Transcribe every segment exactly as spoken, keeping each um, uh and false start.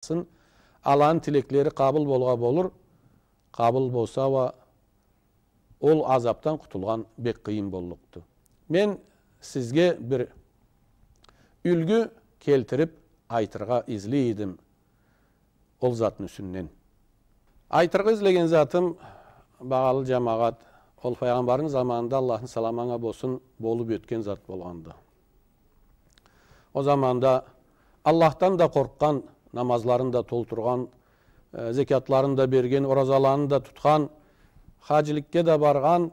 сын, аланы тилеклери къабыл болургъа болур, къабыл болса уа, ол азапдан къутулгъан бек къыйын боллукъду. Мен сизге бир юлгю келтирип айтыргъа излей эдим ол затны юсюнден. Айтыргъа излеген затым, багъалы джамагъат, ол Файгъамбарны заманында, Аллахны саламы анга болсун, болуп ётген зат болгъанды. Ол заманда Аллахдан да къоркъгъан, намазларын да толтургъан, э, зекятларын да берген, оразаларын да тутхан, хаджиликге да баргъан,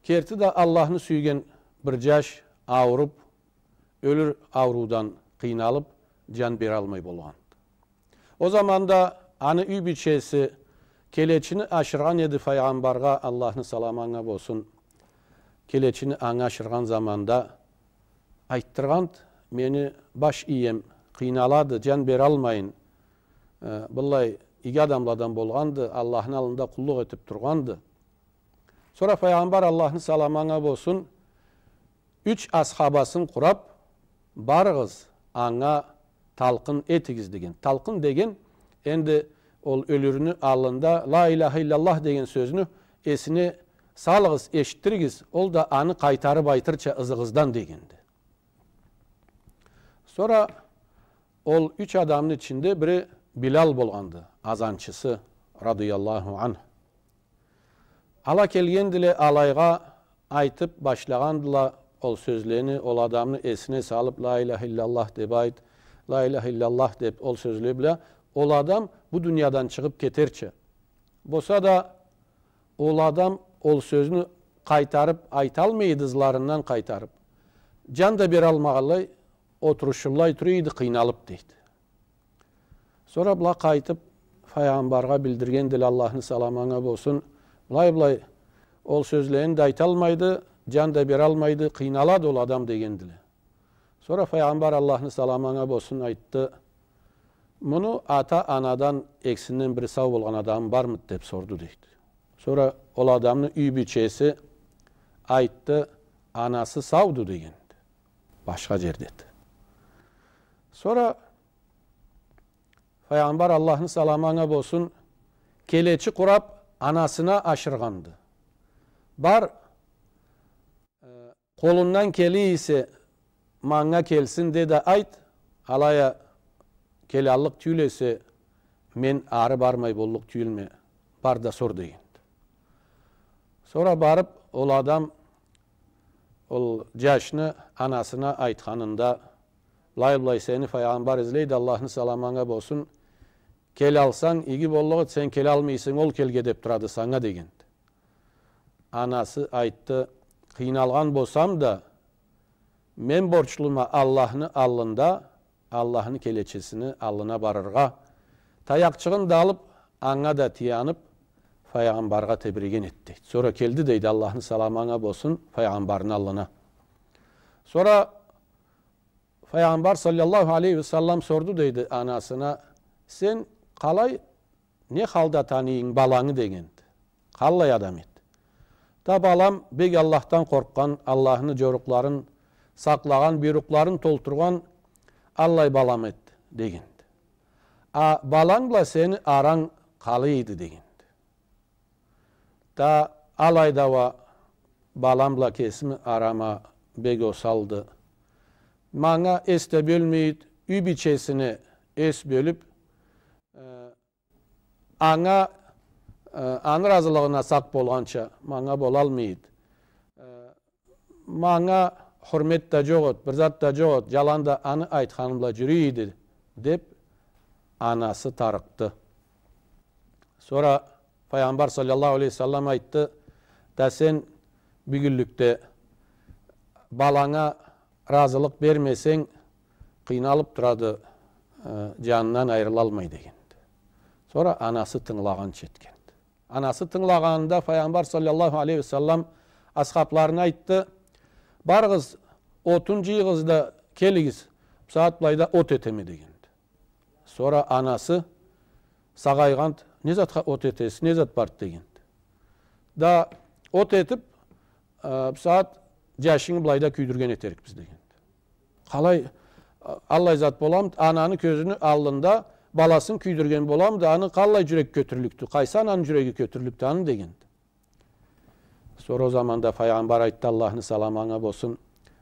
керти да Аллахны сюйген бир джаш ауруп, ёлюр аурудан къыйналып, джан бералмай болгъан. Ол заманда аны юй бийчеси келечини ашыргъан эди Файгъамбаргъа, Аллахны саламы анга болсун. Келечини анга ашыргъан заманда айтдыргъанд: «Мени баш ием къыйналады, джан бералмайын. Э, быллай иги адамладан болгъанды, Аллахны аллында къуллукъ этип тургъанды». Сора Файгъамбар, Аллахны саламы анга болсун, юч асхабасын къурап: «Барыгъыз, анга талкъын этигиз», — деген. Талкъын деген, энди ол ёлюрню аллында «Ла иляха илляллах» деген сёзню эсине салыгъыз, эшитдиригиз, ол да аны къайтарып айтырча ызыгъыздан дегенди. Сора ол юч адамны ичинде бири Билал болгъанды, азанчысы, радыяллаху анху. Ала келгендиле алайгъа, айтып башлагъандыла ол сёзлени, ол адамны эсине салып: «Ла иляха илляллах деп айт, ла иляха илляллах», — деп, ол сёзле бла ол адам бу дуниядан чыгъып кетерча. Болса да, ол адам ол сёзню къайтарып айталмай эди, ызларындан къайтарып. Джан да бералмагъанлай, отурушунлай тура эди, къыйналып, дейди. Сора была къайтып, Файгъамбаргъа билдиргендиле, Аллахны саламы анга болсун: «Былай-былай, ол сёзлени да айталмайды, джан да бералмайды, къыйналады ол адам», — дегендиле. Сора Файгъамбар, Аллахны саламы анга болсун, айтды: «Муну ата-анадан экисинден бири сау болгъан адамы бармыды?» — деп сорду, дейди. Сора ол адамны юй бийчеси айтды: «Анасы сауду», — дегенди. Башха джердеди. Сора Файгъамбар, Аллахны саламы анга болсун, келечи къурап, анасына ашыргъанды. «Бар, э, къолунгдан келе эсе, манга келсин де да айт, алай а келаллыкъ тюйюл эсе, мен ары бармай боллукъ тюйюлме, бар да сор», — дегенди. Сора барып, ол адам ол джашны анасына айтханында: «Былай-былай, сени Файгъамбар излейди, Аллахны саламы анга болсун, келалсанг, иги боллукъ эди, сен келалмайсанг, ол келге деп турады санга», — дегенди. Анасы айтды: «Къыйналгъан болсам да, мен борчлума Аллахны аллында, Аллахны келечисини аллына барыргъа». Таякъчыгъын да алып, анга да таянып, Файгъамбаргъа тебиреген эди, дейди. Сора келди, дейди, Аллахны саламы анга болсун, Файгъамбарны аллына. Сора Файгъамбар, саллаллаху алейхи ва саллам, сорду, дейди, анасына: «Сен къалай, не халда таныйынг балангы?» — дегенди. «Къаллай адам эди?» «Да балам бек Аллахдан къоркъгъан, Аллахны джорукъларын сакълагъан, буйрукъларын толтургъан, аллай балам эди», — дегенди. «А баланг бла сени аранг къалай эди?» — дегенди. «Да алайда уа балам бла кесими арам а бек осалды. Манга эс да бёлмейди, юй бийчесине эс бёлюп, э, анга, э, аны разылыгъына сакъ болгъанча манга болалмайды. Э, манга хурмет да джокъ эди, бир зат да джокъ эди, джаланда аны айтханы бла джюрюй эди», — деп, анасы тарыкъды. Сора Файгъамбар, саллаллаху алейхи ва саллам, айтды: «Да сен бюгюнлюкде баланга разылыкъ бермесенг, къыйналып турады, э, джанындан айрылалмай», — дегенди. Сора анасы тынгылагъанча этгенди. Анасы тынгылагъанында Файгъамбар, саллаллаху алейхи ва саллам, асхабларына айтды: «Барыгъыз, отун джыйыгъыз да келигиз, бусагъат былайда от этеме», — дегенди. Сора анасы сагъайгъанд: «Не затха от этесиз, не зат барды?» — дегенди. «Да от этип, э, бусагъат джашынгы былайда кюйдюрген этерикбиз», — дегенди. «Къалай, э, аллай зат боламыды?» Ананы кёзюню аллында баласын кюйдюрген боламыды, аны къаллай джюрек кётюрлюкдю, къайсы ананы джюреги кётюрлюкдю аны, дегенди. Сора ол заманда Файгъамбар айтды, Аллахны саламы анга болсун: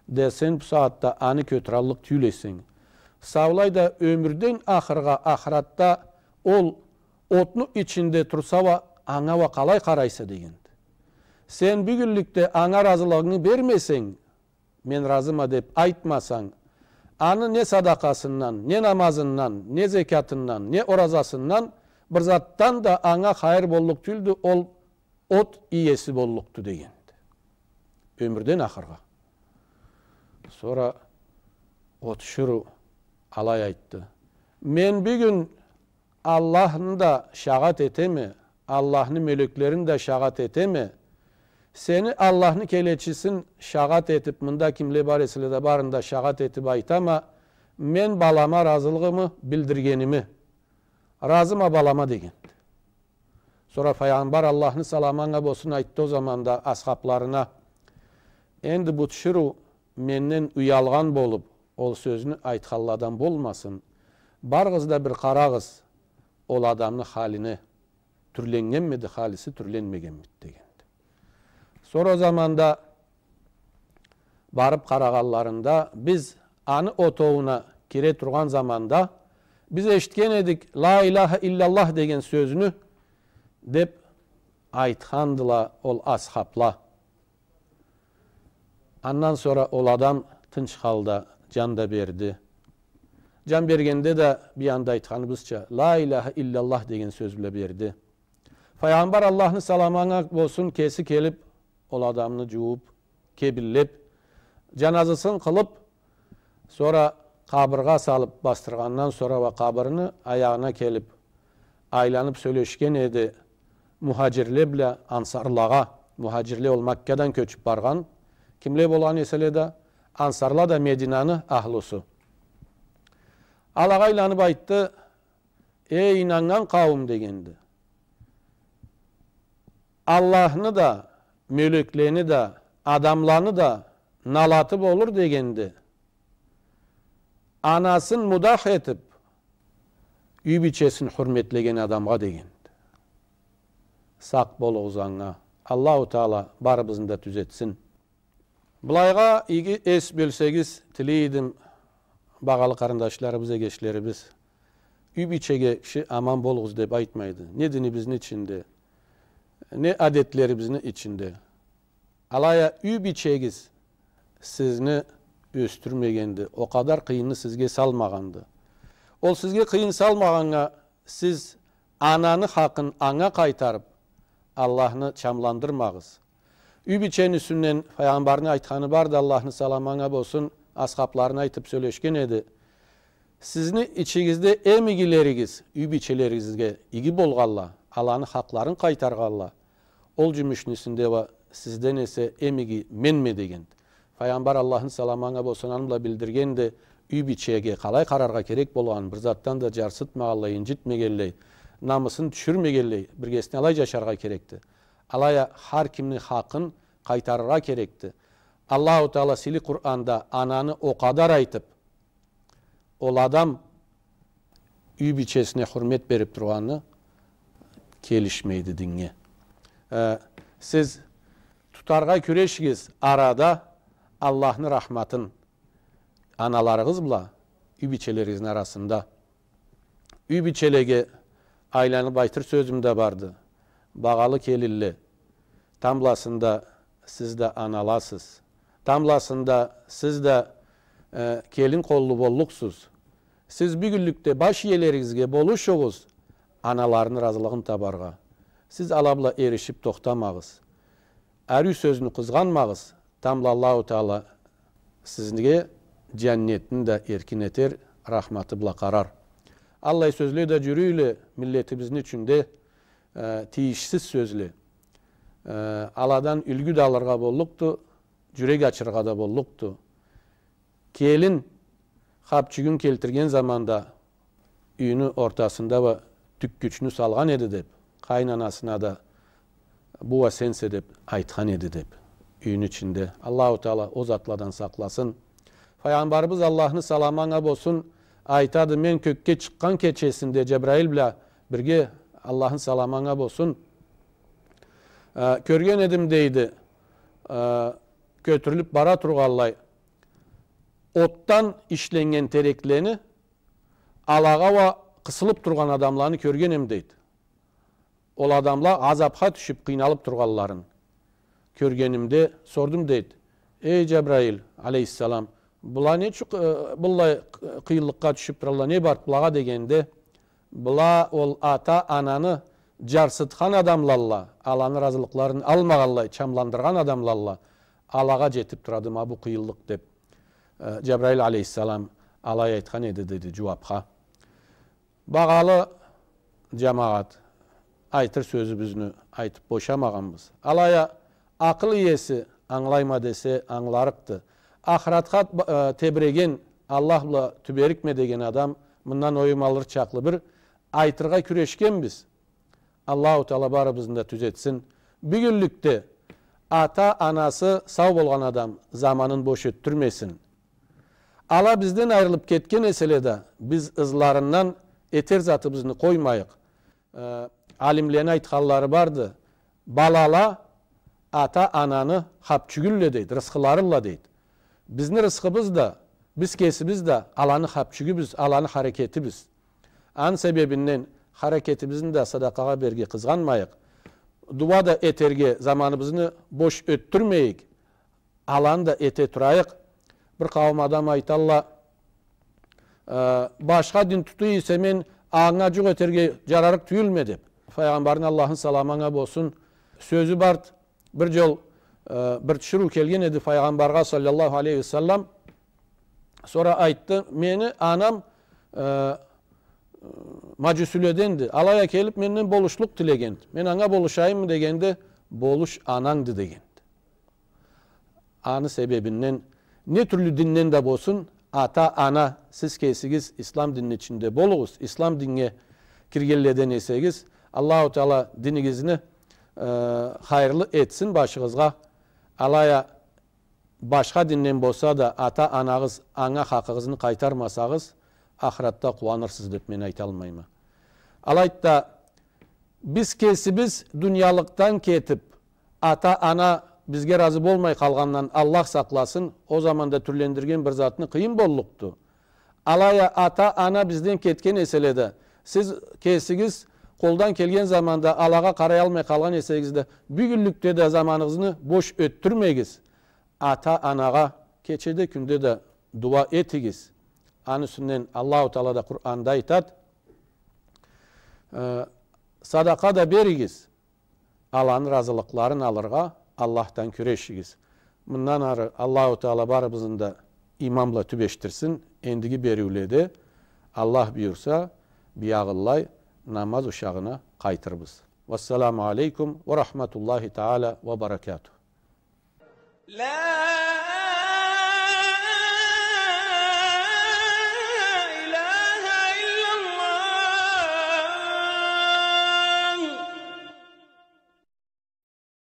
«Да сен бу сагъатда аны кётюраллыкъ тюйюл эсенг, саулай да ёмюрден ахыргъа, ахыратда ол отну ичинде турса уа, анга уа къалай къарайса?» — дегенди. «Сен бюгюнлюкде анга разылыгъынгы бермесенг, мен разыма деп айтмасанг, аны не садакъасындан, не намазындан, не зекятындан, не оразасындан бир затдан да анга хайыр боллукъ тюйюлдю, ол от иеси боллукъду», — дегенди. Ёмюрден ахыргъа. Сора ол тиширыу алай айтды: «Мен бюгюн Аллахны да шагъат этеме, Аллахны мёлеклерин да шагъат этеме, сени Аллахны келечисин шагъат этип, мында кимле бар эселе да, барын да шагъат этип айтама, мен балама разылыгъымы билдиргеними. Разыма балама», — дегенди. Сора Файгъамбар, Аллахны саламы анга болсун, айтды ол заманда асхабларына: «Энди бу тиширыу менден уялгъан болуп, ол сёзню айтханладан болмасын. Барыгъыз да бир къарагъыз ол адамны халине, тюрленнгенмиди, халиси тюрленмегенмиди?» — дегенди. Сора ол заманда барып къарагъанларында, биз аны отоууна кире тургъан заманда, биз эшитген эдик «Ла иляха илляллах» деген сёзню, деп айтхандыла ол асхабла. Андан сора ол адам тынч халда джан да берди. Джан бергенде да, бир анда айтханыбызча, «Ла иляха илляллах» деген сёз бла берди. Файгъамбар, Аллахны саламы анга болсун, кеси келип, ол адамны джууп, кебинлеп, джаназысын къылып, сора къабыргъа салып, басдыргъандан сора уа къабырыны аягъына келип, айланып сёлешген эди мухаджирле бла ансарлагъа. Мухаджирле ол Маккадан кёчюп баргъан, кимле болгъан эселе да, ансарла да Мединаны ахлусу. Алагъа айланып айтды: «Эй, ийнаннган къауум, — дегенди, — Аллахны да, мёлеклени да, адамланы да налаты болур, — дегенди, — анасын мудах этип, юй бийчесин хурметлеген адамгъа», — дегенди. Сакъ болугъуз анга. Аллаху Таала барыбызны да тюзетсин. Былайгъа иги эс бёлсегиз, тилей эдим, багъалы къарындашларыбыз, эгечлерибиз. Юй бийчеге киши «аман болугъуз» деп айтмайды. Не динибизни ичинде, не адетлерибизни ичинде. Алай а юй бийчегиз сизни ёсдюрмегенди, ол къадар къыйынны сизге салмагъанды. Ол сизге къыйын салмагъаннга, сиз ананы хакъын анга къайтарып, Аллахны чамландырмагъыз. Юй бийчени юсюнден Файгъамбарны айтханы барды, Аллахны саламы анга болсун, асхабларына айтып сёлешген эди: «Сизни ичигизде эм игилеригиз юй бийчелеригизге иги болгъанла, аланы хакъларын къайтаргъанла. Ол джумушну юсюнде уа сизден эсе эм иги менме», — дегенди. Файгъамбар, Аллахны саламы анга болсун, аны бла билдиргенди юй бийчеге къалай къараргъа керек болгъанын, бир затдан да джарсытмагъанлай, инджитмегенлей, намысын тюшюрмегенлей, биргесине алай джашаргъа керекди. Алай а хар кимни хакъын къайтарыргъа керекди. Аллаху Таала сыйлы Къуранда ананы ол къадар айтып, ол адам юй бийчесине хурмет берип тургъаны келишмейди диннге. Э, сиз тутаргъа кюрешигиз арада Аллахны рахматын аналарыгъыз бла юй бийчелеригизни арасында. Юй бийчелеге айланып айтыр сёзюм да барды. Багъалы келинле, тамбласында сиз да аналасыз. Тамбласында сиз да, э, келин къоллу боллукъсуз. Сиз бюгюнлюкде баш иелеригизге болушугъуз аналарыны разылыгъын табаргъа. Сиз ала бла эришип тохтамагъыз. Ариу сёзню къызгъанмагъыз. Тамбла Аллаху Таала сизге джаннетни да эркин этер, рахматы бла къарар. Аллай сёзле да джюрюйле миллетибизни ичинде, э, тийишсиз сёзле. Э, аладан юлгю да алыргъа боллукъду, джюрек ачыргъа да боллукъду. Келин хапчюгюн келтирген заманда юйню ортасында уа тюккючню салгъан эди деп, къайын анасына да бу уа сенсе деп айтхан эди деп, юйню ичинде. Аллаху Таала ол затладан сакъласын. Файгъамбарыбыз, Аллахны саламы анга болсун, Айтады, мен кёкге чыкъгъан кечесинде Джабраил бла бирге, Аллахны саламы анга болсун, э, кёрген эдим, дейди, э, кётюрюлюп бара тургъанлай, отдан ишленнген тереклени, алагъа уа къысылып тургъан адамланы кёргенем, дейди. Ол адамла азапха тюшюп, къыйналып тургъанларын кёргенимде, сордум, дейди: «Эй, Джабраил алейхиссалам, была не ючюн, э, быллай къыйынлыкъгъа тюшюп туралла, не барды былагъа?» — дегенде, была ол ата-ананы джарсытхан адамлалла, аланы разылыкъларын алмагъанлай чамландыргъан адамлалла, алагъа джетип турады ма бу къыйынлыкъ, деп, э, Джабраил алейхиссалам алай айтхан эди, деди, джууапха. Багъалы джамагъат, айтыр сёзюбюзню айтып бошамагъанбыз. Алай а, акъыл иеси ангылайма десе, ангыларыкъды. Ахыратха, э, тебиреген, Аллах бла тюберикме деген адам мындан оюм алыр чакълы бир айтыргъа кюрешгенбиз. Аллаху Таала барыбызны да тюзетсин. Бюгюнлюкде ата-анасы сау болгъан адам заманын бош ётдюрмесин. Ала бизден айырылып кетген эселе да, биз ызларындан этер затыбызны къоймайыкъ. Э, алимлени айтханлары барды: «Балала ата-ананы хапчюгюлле», — дейди, — «рысхыларылла», — дейди. Бизни рысхыбыз да, биз кесибиз да аланы хапчюгюбюз, аланы харакетибиз. Аны себебинден харакетибизни да садакъагъа берирге къызгъанмайыкъ. Дуа да этерге заманыбызны бош ётдюрмейик. Аланы да эте турайыкъ. Бир къауум адам айталла, э, башха дин тутуу эсе, мен анга джукъ этерге джарарыкъ тюйюлме, деп. Файгъамбарны, Аллахны саламы анга болсун, сёзю барды. Бир джол, э, бир тиширыу келген эди Файгъамбаргъа, саллаллаху алейхи ва саллам. Сора айтды: «Мени анам, э, маджусиледенди. Алай а келип менден болушлукъ тилегенди. Мен анга болушайыммы?» — дегенде, «Болуш анангды», — дегенди. Аны себебинден, не тюрлю динден да болсун, ата-ана, сиз кесигиз ислам динни ичинде болугъуз, ислам динге киргенледен эсегиз, Аллаху Таала динигизни, э, хайырлы этсин башыгъызгъа. Алай а башха динден болса да, ата-анагъыз анга хакъыгъызны къайтармасагъыз, ахыратда къууанырсыз, деп мен айталмайма. Алайды да, биз кесибиз дуниялыкъдан кетип, ата-ана бизге разы болмай къалгъандан Аллах сакъласын, ол заманда тюрлендирген бир затны къыйын боллукъду. Алай а ата-ана бизден кетген эселе да, сиз кесигиз къолдан келген заманда алагъа къараялмай къалгъан эсегиз да, бюгюнлюкде да заманыгъызны бош ётдюрмегиз. Ата-анагъа кечеде, кюнде да дуа этигиз. Аны юсюнден Аллаху Таала да Къуранда айтады: э, садакъа да беригиз, аланы разылыкъларын алыргъа Аллахдан кюрешигиз. Мындан ары Аллаху Таала барыбызны да иман бла тюбешдирсин. Эндиги бериуледе, Аллах буюрса, биягъылай намаз ушагъына къайтырбыз. Вассаламу алейкум ва рахматуллахи таала ва баракатух.